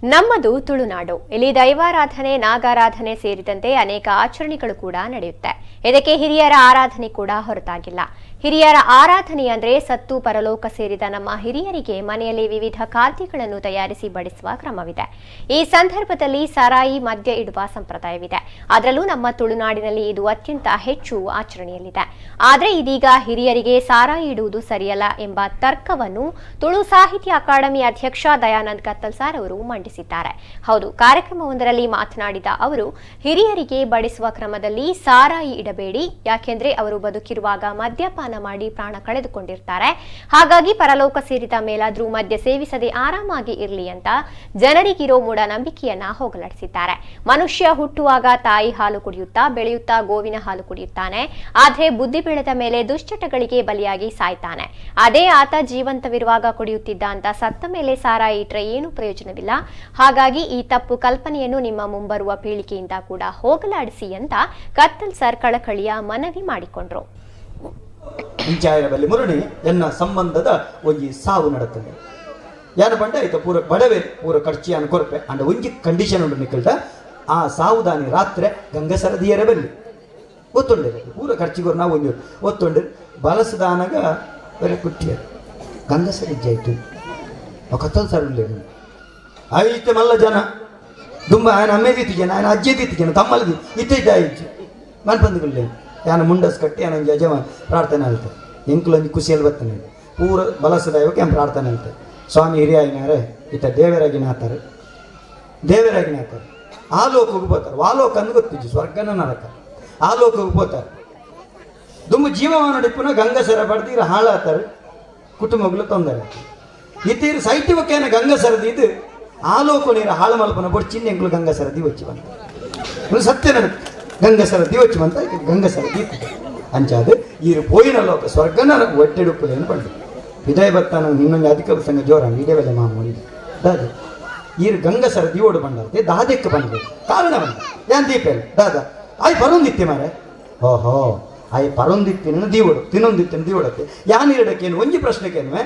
ನಮ್ಮದು ತುಳುನಾಡು. ಇಲ್ಲಿ ದೈವಾರಾಧನೆ, ನಾಗಾರಾಧನೆ ಸೇರಿದಂತೆ ಅನೇಕ ಆಚರಣೆಗಳು ಕೂಡ ನಡೆಯುತ್ತೆ. ಇದಕ್ಕೆ ಹಿರಿಯರ ಆರಾಧನೆ ಕೂಡ ಹೊರತಾಗಿಲ್ಲ. ಹಿರಿಯರ ಆರಾಧನೆ ಅಂದ್ರೆ ಸತ್ತು ಪರಲೋಕ ಸೇರಿದ ನಮ್ಮ ಹಿರಿಯರಿಗೆ ಮನೆಯಲ್ಲಿ ವಿವಿಧ ಖಾದ್ಯಗಳನ್ನು ತಯಾರಿಸಿ ಬಡಿಸುವ ಕ್ರಮವಿದೆ. ಈ ಸಂದರ್ಭದಲ್ಲಿ ಸಾರಾಯಿ ಮದ್ಯ ಇಡುವ ಸಂಪ್ರದಾಯವಿದೆ. ಅದರಲ್ಲೂ ನಮ್ಮ ತುಳುನಾಡಿನಲ್ಲಿ ಇದು ಅತ್ಯಂತ ಹೆಚ್ಚು ಆಚರಣೆಯಲ್ಲಿದೆ. ಆದರೆ ಇದೀಗ ಹಿರಿಯರಿಗೆ ಸಾರಾಯಿ ಇಡುವುದು ಸರಿಯಲ್ಲ ಎಂಬ ತರ್ಕವನ್ನು ತುಳು ಸಾಹಿತ್ಯ ಅಕಾಡೆಮಿ ಅಧ್ಯಕ್ಷ ದಯಾನಂದ್ ಕತ್ತಲ್ಸಾರ್ ಅವರು ಮಂಡಿಸಿದ್ದಾರೆ. ಹೌದು, ಕಾರ್ಯಕ್ರಮವೊಂದರಲ್ಲಿ ಮಾತನಾಡಿದ ಅವರು, ಹಿರಿಯರಿಗೆ ಬಡಿಸುವ ಕ್ರಮದಲ್ಲಿ ಸಾರಾಯಿ ಇಡಬೇಡಿ, ಯಾಕೆಂದ್ರೆ ಅವರು ಬದುಕಿರುವಾಗ ಮದ್ಯಪಾನ ಮಾಡಿ ಪ್ರಾಣ ಕಳೆದುಕೊಂಡಿರ್ತಾರೆ. ಹಾಗಾಗಿ ಪರಲೋಕ ಸೇರಿದ ಮೇಲಾದ್ರೂ ಮದ್ಯ ಸೇವಿಸದೆ ಆರಾಮಾಗಿ ಇರಲಿ ಅಂತ ಜನರಿಗಿರೋ ಮೂಢನಂಬಿಕೆಯನ್ನ ಹೋಗಲಾಡಿಸಿದ್ದಾರೆ. ಮನುಷ್ಯ ಹುಟ್ಟುವಾಗ ತಾಯಿ ಹಾಲು ಕುಡಿಯುತ್ತಾ ಬೆಳೆಯುತ್ತಾ ಗೋವಿನ ಹಾಲು ಕುಡಿಯುತ್ತಾನೆ. ಆದ್ರೆ ಬುದ್ಧಿ ಬೆಳೆದ ಮೇಲೆ ದುಶ್ಚಟಗಳಿಗೆ ಬಲಿಯಾಗಿ ಸಾಯ್ತಾನೆ. ಅದೇ ಆತ ಜೀವಂತವಿರುವಾಗ ಕುಡಿಯುತ್ತಿದ್ದ ಅಂತ ಸತ್ತ ಮೇಲೆ ಸಾರಾಯಿ ಇಟ್ರೆ ಏನೂ ಪ್ರಯೋಜನವಿಲ್ಲ. ಹಾಗಾಗಿ ಈ ತಪ್ಪು ಕಲ್ಪನೆಯನ್ನು ನಿಮ್ಮ ಮುಂಬರುವ ಪೀಳಿಗೆಯಿಂದ ಕೂಡ ಹೋಗಲಾಡಿಸಿ ಅಂತ ಕತ್ತಲ್ ಸರ್ ಕಳಕಳಿಯ ಮನವಿ ಮಾಡಿಕೊಂಡ್ರು. ಇಂಚಾಯರ ಬಲ್ಲಿ ಮುರುಣಿ ಎನ್ನ ಸಂಬಂಧದ ಒಂಜಿ ಸಾವು ನಡತದೆ. ಯಾರು ಪಂಡ ಆಯ್ತು, ಪೂರ ಬಡವೆ, ಪೂರ ಖರ್ಚಿಯಾನ ಕೊರಪೆ ಅಂಡ ಒಂಜಿ ಕಂಡೀಷನ್ ಉಂಟು ನಿಕ್ಕಲ್ಟ. ಆ ಸಾವುದಾನಿ ರಾತ್ರಿ ಗಂಗಸರದಿಯರ ಬಲ್ಲಿ ಒತ್ತುಂಡೆ ಪೂರ ಖರ್ಚಿಗೋರು ನಾವು ಒಂಜಿ ಒತ್ತುಂಡೆ ಬಲಸದಾನಗ ಬರೆ ಕುಟ್ಟಿಯರು ಗಂಗಸರ ಇಜ್ಜಾಯ್ತು. ಕತ್ತಲ್ ಸರ್ ಐತೆ ಮಲ್ಲ ಜನ ದುಂಬ ఆయన ಅಮ್ಮೇದಿತ್ತು ಜನ, ఆయన ಅಜ್ಜೆದಿತ್ತು ಜನ, ತಮ್ಮಲ್ಲಿ ಇತ್ತಿದ್ದ ಇಜ್ಜು ಮನ್ಪಂದುಗುಳ್ಳೆ ಯಾನ ಮುಂಡಸ್ ಕಟ್ಟಿ ಯಾನ ಒಂಜಿ ಅಜಮ ಪ್ರಾರ್ಥನೆ ಆಲ್ತೆ. ಎಂಕುಲೊಂಜಿ ಖುಷಿಯಲ್ಲಿ ಬರ್ತಾನೆ ಪೂರ ಬಲಸದಾಯವಕ್ಕೆ ಏನು ಪ್ರಾರ್ಥನೆ ಅಂತೆ. ಸ್ವಾಮಿ ಹಿರಿಯಾಯಿನಾರೆ ಇತ್ತ ದೇವರಾಗಿನ ಆತಾರೆ, ದೇವರಾಗಿನ ಆತಾರೆ. ಆ ಲೋಕಕ್ಕೆ పోతారు. ಆ ಲೋಕ ಅಂದ್ ಗೊತ್ತಿಜ್ಜಿ, ಸ್ವರ್ಗನ ನರಕ, ಆ ಲೋಕಕ್ಕೆ పోతారు. ದುಂಬು ಜೀವಮಾನ ಡಿಪ್ಪುನ ಗಂಗಸರ ಪಡ್ತೀರ ಹಾಳಾತಾರೆ, ಕುಟುಂಬಗಳು ತೊಂದರೆ ಇತ್ತೀರು ಸೈತ್ಯವಕ್ಕೇನ ಗಂಗಸರದಿ ಇದು ಆ ಲೋಕ ನೀರು ಹಾಳು ಮಲ್ಪನ ಬೊಡ್ಚಿನ್ನ ಎಂಕುಲು ಗಂಗಸರ ದಿವಚ್ಚಿ ಬಂತ ಸತ್ಯ ನಡ ಗಂಗಸರ ದಿವಚ್ಚಿ ಬಂತ ಗಂಗಸರ ದೀಪ ಅಂಚಾದ ಈರು ಪೋಯಿನ ಲೋಕ ಸ್ವರ್ಗನ ಒಟ್ಟೆಡುಪ್ಪುಲೇನು ಪಂಡು ವಿಜಯ ಬತ್ತಾನ ಇನ್ನೊಂದು ಅಧಿಕ ಸಂಘ ಜೋರ ಇಡೇ ಬೆಲೆ ಮಾಮೂಲಿ ದಾದ ಈರು ಗಂಗಸರ ದಿವೋಡು ಬಂಡಾರ್ತೆ ದಾದೆಕ್ಕೆ ಬಂದೆ ಕಾರಣ ಬಂದ ಏನ್ ದೀಪ ಇಲ್ಲ ದಾದ ಆಯ್ ಬರೊಂದಿತ್ತೆ ಮಾರೆ. ಓಹೋ, ಆಯ್ ಪರೊಂದಿತ್ತಿನ ದೀವಡು ತಿನ್ನೊಂದಿತ್ತಿನ ದೀವಡತ್ತೆ. ಯಾನ್ ಇರಡಕ್ಕೇನು ಒಂಜಿ ಪ್ರಶ್ನೆಕೇನುವೆ.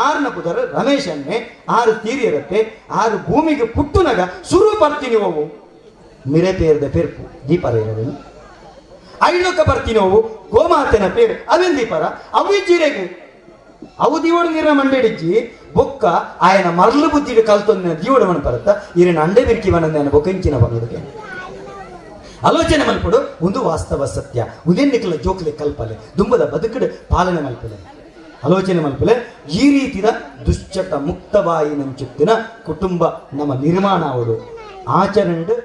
ಆರ್ನ ಪುದರ್ ರಮೇಶನ್ನೇ ಆರು ತೀರಿರತ್ತೆ. ಆರು ಭೂಮಿಗೆ ಪುಟ್ಟುನಗ ಸುರು ಬರ್ತೀನಿ ಅವು ಮಿರೆ ಪೇರ್ದ ಪೆರ್ಪು ದೀಪರ ಇರವೇನು ಐಲೋಕ ಬರ್ತೀನಿ ಅವು ಗೋಮಾತೆನ ಪೇರು ಅವೇನ್ ದೀಪರ ಅವು ಜೀರೆಗೆ ಅವು ದಿವಡು ನೀರಿನ ಮಂಡೆಡಿಜ್ಜಿ ಬೊಕ್ಕ ಆಯನ ಮರಳು ಬುದ್ಧಿಡು ಕಲ್ತೊಂದಿನ ದಿವಡು ಮಣಪರತ್ತ ಇರಿನ ಅಂಡೆ ಬಿರ್ಕಿ ಬನಂದ ಬೊಕ್ಕಂಚಿನ ಬಂಗಡುಗೆ ಆಲೋಚನೆ ಮಲ್ಪಡು. ಒಂದು ವಾಸ್ತವ ಸತ್ಯ ಉದೆನ್ನಿಕಲ ಜೋಕ್ಲೆ ಕಲ್ಪಲೆ ದುಂಬದ ಬದುಕಡು ಪಾಲನೆ ಮಲ್ಪಲೆ ಆಲೋಚನೆ ಮಲ್ಪಲೆ. ಈ ರೀತಿಯ ದುಶ್ಚಟ ಮುಕ್ತವಾಯಿ ನಂಚುತ್ತಿನ ಕುಟುಂಬ ನಮ್ಮ ನಿರ್ಮಾಣ ಅವಳು ಆಚರಣೆ.